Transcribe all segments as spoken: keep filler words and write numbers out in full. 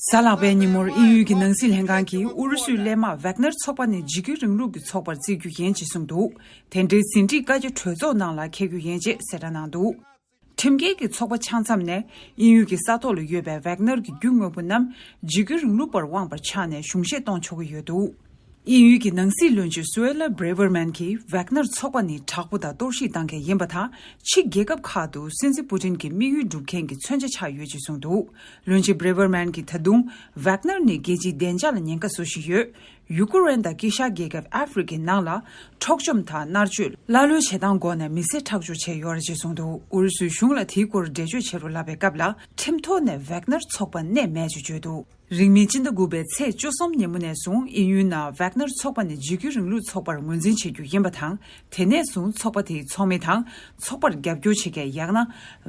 གཟའ་ལྷག་པའི་ཉིན་མོར་དབྱིན་ཡུལ་གྱི་ནང་སྲིད་ལྷན་ཁང་གིས་ཨུ་རུ་སུའི་གླས་དམག་ཝེག་ནར་ཚོགས་པ་ནི་འཇིགས་སྐུལ་རིང་ལུགས་ཀྱི་ཚོགས་པར་བརྩི་རྒྱུ་ཡིན་ཅེས་གསུངས་འདུག་དེ་འབྲེལ་ཟིན་བྲིས་བཀའ་རྒྱ་གྲོས་ཚོགས་ནང་ལ་འཁྱེར་རྒྱུ་ཡིན་ཅེས་གསལ་བསྒྲགས་གནང་འདུག་ཁྲིམས་འགལ་གྱི་ཚོགས་པ་ཆགས་མཚམས་ནས་དབྱིན་ཡུལ་གྱི་ས་ཐོག་ལ་ཡོད་པའི་ཝེག་ནར་གྱི་རྒྱུ་དངོས་པོ་རྣམས་འཇིགས་སྐུལ་རིང་ལུགས་པར་དབང་བར་ཆགས་ནས་གཞུང་བཞེས་གཏོང་ཆོག་གི་ཡོད་འདུག་དབྱིན་ཡུལ་གྱི་ནང་སྲིད་བློན་ཆེན་སུའེ་ལ་བྷྲེ་ཝར་མན་གྱིས་ཝེག་ནར་ཚོགས་པ་ནི་དྲག་པོ་དང་གཏོར་བཤིག་བཏང་མཁན་ཡིན་པ་དང་། ཕྱི་རྒྱལ་ཁབ་ཁག་ཏུ་སྲིད་འཛིན་པུ་ཏིན་གྱི་དམིགས་ཡུལ་སྒྲུབ་མཁན་གྱི་མཚོན་ཆ་ཆགས་ཡོད་ཅེས་གསུངས་འདུག་བློན་ཆེན་བྷྲེ་ཝར་མན་གྱིས་ད་དུང་ཝེག་ནར་ནི་རྒྱལ་སྤྱིའི་བདེ་འཇགས་ལ་ཉེན་ཁ་བཟོ་བཞིན་ཡོད། ཡུ་ཀེ་རེན་དང་དཀྱིལ་ཤར་རྒྱལ་ཁབ་ཨ་ཧྥེ་རི་ཁའི་ནང་ལ་འཕྲོག་བཅོམ་དང་མནར་གཅོད། ཀླ་ཀློའི་བྱེད་སྟངས་སྒོ་ནས་མི་སེར་ཁྲག་སྦྱོར་བྱས་ཡོད་རེད་ཅེས་གསུངས་འདུག་ཨུ་རུ་སུའི་གཞུང་ལ་དེའི་སྐོར་འགྲེལ་བརྗོད་བྱེད་རོགས་ལབ་པའི་སྐབས་ལ། ཁྲིམས་ཐོག་ནས་ཝེག་ནར་ཚོགས་པ་གནས་མེད་ཅེས་བརྗོད་འདུག་རིང་མིན་སྤྱི་ཟླ་དགུ་པའི་ཚེས་བཅུ་གསུམ་ཉིན་མོ་ནས་བཟུང་དབྱིན་ཡུལ་ནང་ཝེག་ནར་ཚོགས་པ་ནི་འཇིགས་སྐུལ་རིང་ལུགས་ཚོགས་པར་ངོས་འཛིན་བྱེད་རྒྱུ་ཡིན་པ་དང་། དེ་ནས་བཟུང་ཚོགས་པ་དེའི་ཚོགས་མི་དང་། ཚོགས་པར་རྒྱབ་སྐྱོར་བྱེད་མཁན། ཡང་ན་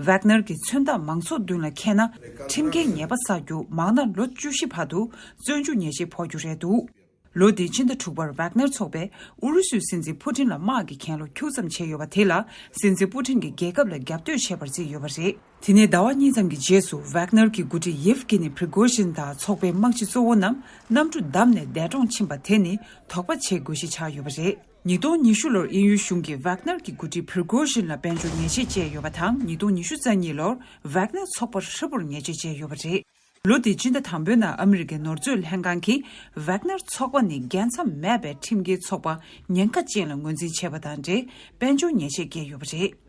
ཝེག་ནར་གྱི་མཚོན་རྟགས་མང་ཚོགས་མདུན་ལ་འཁྱེར་ན། ཁྲིམས་འགལ་ཉེས་པ་བསགས་རྒྱུ་མང་ན་ལོ་བཅུ་བཞི་བར་དུ་བཙོན་འཇུག་ཉེས་ཆད་ཕོག་རྒྱུ་རེད་འདུག་ལོ་འདིའི་ཕྱི་ཟླ་དྲུག་པར་ཝེག་ནར་ཚོགས་པས་ཨུ་རུ་སུའི་སྲིད་འཛིན་ཕུ་ཏིན་ལ་དམག་གི་གྱེན་ལོག་ཁྱུག་ཙམ་བྱས་ཡོད་པ་དེ་ལ། སྲིད་འཛིན་ཕུ་ཏིན་གྱིས་རྒྱལ་ཁབ་ལ་རྒྱབ་གཏོད་བྱས་པར་བརྩིས་ཡོད་པ་རེད། དེ་ནས་ཟླ་བ་གཉིས་ཙམ་གྱི་རྗེས་སུ་ཝེག་ནར་གྱི་འགོ་ཁྲིད་ཡེབ་གི་ནི་པྲི་གོ་ཤིན་དང་ཚོགས་པའི་དམག་སྤྱི་གཙོ་བོ་རྣམས་གནམ་གྲུ་བརྡབས་ནས་འདས་གྲོངས་ཕྱིན་པ་དེ་ནི་དོགས་པ་བྱེད་དགོས་གཞི་ཆགས་ཡོད་པ་རེད། ཉིས་སྟོང་ཉི་ཤུ་ལོར་དབྱིན་ཡུལ་གཞུང་གིས་ཝེག་ནར་གྱི་འགོ་ཁྲིད་པྲི་གོ་ཤིན་ལ་དཔལ་འབྱོར་ཉེས་ཆད་བཅད་ཡོད་པ་དང་། ཉིས་སྟོང་ཉི་ཤུ་རྩ་གཉིས་ལོར་ཝེག་ནར་ཚོགས་པ་ཧྲིལ་པོར་ཉེས་ཆད་བཅད་ཡོད་པ་རེད། ལོ་འདིའི་སྤྱི་ཟླ་དང་པོའི་ནང་ཨ་མི་རི་ཀའི་ནོར་མཛོད་ལྷན་ཁང་གིས་ཝེག་ནར་ཚོགས་པ་ནི་རྒྱལ་མཚམས་མེད་པའི་ཁྲིམས་འགལ་ཚོགས་པ་ཉེན་ཁ་ཅན་ལ་ངོས་འཛིན་བྱས་པ་དང་འབྲེལ་དཔལ་འབྱོར་ཉེས་ཆད་བཀལ་ཡོད་པ་རེད།